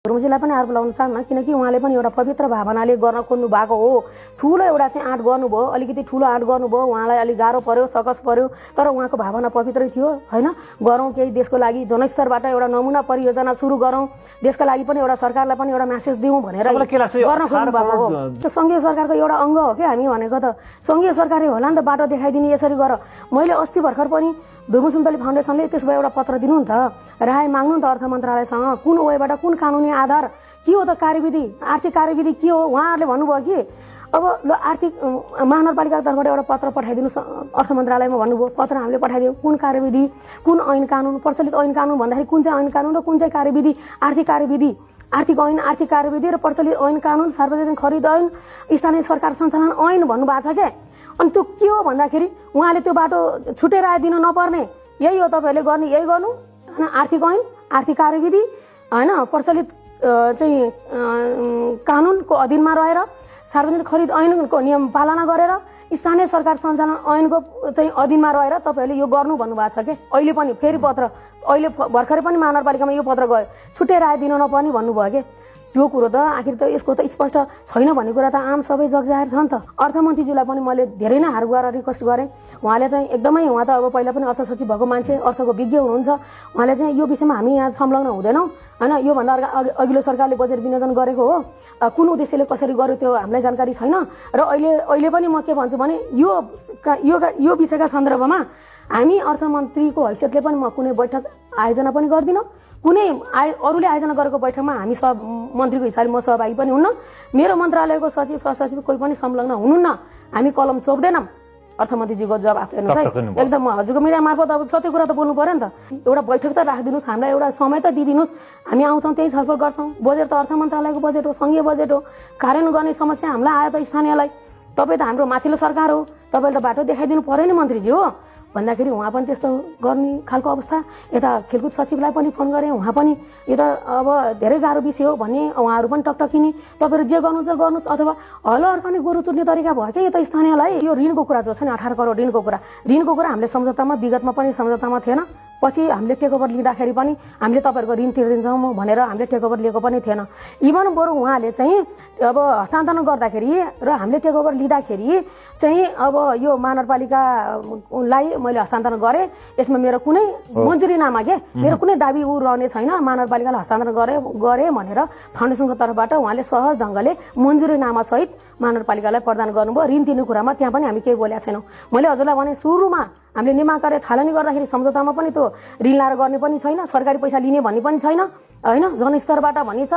धर्मजीलाई पनि आरोप लगाउन सक्दैन किनकि उहाँले पनि एउटा पवित्र भावनाले गर्न खोज्नु भएको हो। ठुलो एउटा चाहिँ आँट गर्नुभयो, अलिकति ठुलो आँट गर्नुभयो, उहाँलाई अलिक गाह्रो पर्यो, सकस पर्यो, तर उहाँको भावना पवित्रै थियो हैन। गरौँ केही देशको लागि जनस्तरबाट एउटा नमुना परियोजना सुरु गरौँ, देशका लागि पनि एउटा सरकारलाई पनि एउटा मेसेज दिउँ भनेर गर्न खोज्नु भएको हो। त्यो सङ्घीय सरकारको एउटा अङ्ग हो क्या हामी भनेको। त सङ्घीय सरकारले होला नि त बाटो देखाइदिने, यसरी गर। मैले अस्ति भर्खर पनि धुर्मु सुन्तली फाउन्डेसनले त्यसो भए एउटा पत्र दिनु नि त, राय माग्नु नि त अर्थ मन्त्रालयसँग, कुन वेबाट कुन कानुनी आधार के हो त, कार्यविधि आर्थिक कार्यविधि के हो। उहाँहरूले भन्नुभयो कि अब ल आर्थिक महानगरपालिकाको तर्फबाट एउटा पत्र पठाइदिनु अर्थ मन्त्रालयमा भन्नुभयो। पत्र हामीले पठाइदियौँ, कुन कार्यविधि कुन ऐन कानुन, प्रचलित ऐन कानुन भन्दाखेरि कुन चाहिँ ऐन कानुन र कुन चाहिँ कार्यविधि, आर्थिक कार्यविधि, आर्थिक ऐन, आर्थिक कार्यविधि र प्रचलित ऐन कानुन, सार्वजनिक खरिद ऐन, स्थानीय सरकार सञ्चालन ऐन भन्नुभएको छ क्या। अनि त्यो के हो भन्दाखेरि उहाँले त्यो बाटो छुटेर आइदिन नपर्ने, यही हो तपाईँहरूले गर्ने, यही गर्नु होइन। आर्थिक ऐन, आर्थिक कार्यविधि होइन, प्रचलित चाहिँ कानुनको अधीनमा रहेर, सार्वजनिक खरिद ऐनको नियम पालना गरेर, स्थानीय सरकार सञ्चालन ऐनको चाहिँ अधीनमा रहेर तपाईँहरूले यो गर्नु भन्नुभएको छ क्या। अहिले पनि फेरि पत्र, अहिले भर्खरै पनि महानगरपालिकामा यो पत्र गयो, छुटेर आइदिन नपर्ने भन्नुभयो क्या। त्यो कुरो त आखिर त यसको त स्पष्ट छैन भन्ने कुरा त आम सबै जगजाहेर छ नि त। अर्थमन्त्रीज्यूलाई पनि मैले धेरै नै हार गरेर रिक्वेस्ट गरेँ। उहाँले चाहिँ एकदमै, उहाँ त अब पहिला पनि अर्थ सचिव भएको मान्छे, अर्थको विज्ञ हुनुहुन्छ। उहाँले चाहिँ यो विषयमा हामी यहाँ संलग्न हुँदैनौँ होइन, योभन्दा अघिल्लो सरकारले बजेट विनियोजन गरेको हो, कुन उद्देश्यले कसरी गर्यो त्यो हामीलाई जानकारी छैन। र अहिले पनि म के भन्छु भने यो विषयका सन्दर्भमा हामी अर्थमन्त्रीको हैसियतले पनि म कुनै बैठक आयोजना पनि गर्दिनँ, कुनै अरूले आयोजना गरेको बैठकमा हामी मन्त्रीको हिसाबले म सहभागी पनि हुन्न, मेरो मन्त्रालयको सचिव सहसचिव कोही पनि संलग्न हुनुहुन्न। हामी कलम चोप्दैनौँ। अर्थमन्त्रीजीको जवाफ हेर्नुहोस् है, एकदम हजुरको मिडिया मार्फत अब सत्य कुरा त बोल्नु पर्यो नि त। एउटा बैठक त राखिदिनुहोस्, हामीलाई एउटा समय त दिइदिनुहोस्, हामी आउँछौँ त्यही छलफल गर्छौँ। बजेट त अर्थ मन्त्रालयको बजेट हो, सङ्घीय बजेट हो, कार्यान्वयन गर्ने समस्या हामीलाई आयो त स्थानीयलाई। तपाईँ त हाम्रो माथिल्लो सरकार हो, तपाईँले त बाटो देखाइदिनु पर्यो नि मन्त्रीजी हो भन्दाखेरि उहाँ पनि त्यस्तो गर्ने खालको अवस्था। यता खेलकुद सचिवलाई पनि फोन गरेँ, उहाँ पनि यो त अब धेरै गाह्रो विषय हो भन्ने, उहाँहरू पनि टकटकिने, तपाईँहरू जे गर्नुहुन्छ गर्नुहोस्, अथवा हलो अर्काने गोरु चुट्ने तरिका भयो क्या यो त स्थानीयलाई। यो ऋणको कुरा जो छ नि 18 करोड ऋणको कुरा हामीले सम्झौतामा विगतमा पनि सम्झौतामा थिएन, पछि हामीले टेकओभर लिँदाखेरि पनि हामीले तपाईँहरूको ऋण तिर्दिन्छौँ भनेर हामीले टेकओभर लिएको पनि थिएन। इभन बरु उहाँले चाहिँ अब हस्तान्तरण गर्दाखेरि र हामीले टेकओभर लिँदाखेरि चाहिँ अब यो महानगरपालिकालाई मैले हस्तान्तरण गरेँ, यसमा मेरो कुनै मन्जुरीनामा के मेरो कुनै दाबी रहने छैन, महानगरपालिकालाई हस्तान्तरण गरेँ भनेर फाउन्डेसनको तर्फबाट उहाँले सहज ढङ्गले मन्जुरीनामा सहित महानगरपालिकालाई प्रदान गर्नुभयो। ऋण तिर्ने कुरामा त्यहाँ पनि हामी केही बोलेका छैनौँ। मैले हजुरलाई भने सुरुमा हामीले निर्माण कार्य थालनी गर्दाखेरि सम्झौतामा पनि त्यो ऋण लाएर गर्ने पनि छैन, सरकारी पैसा लिने भन्ने पनि छैन होइन, जनस्तरबाट भन्ने छ।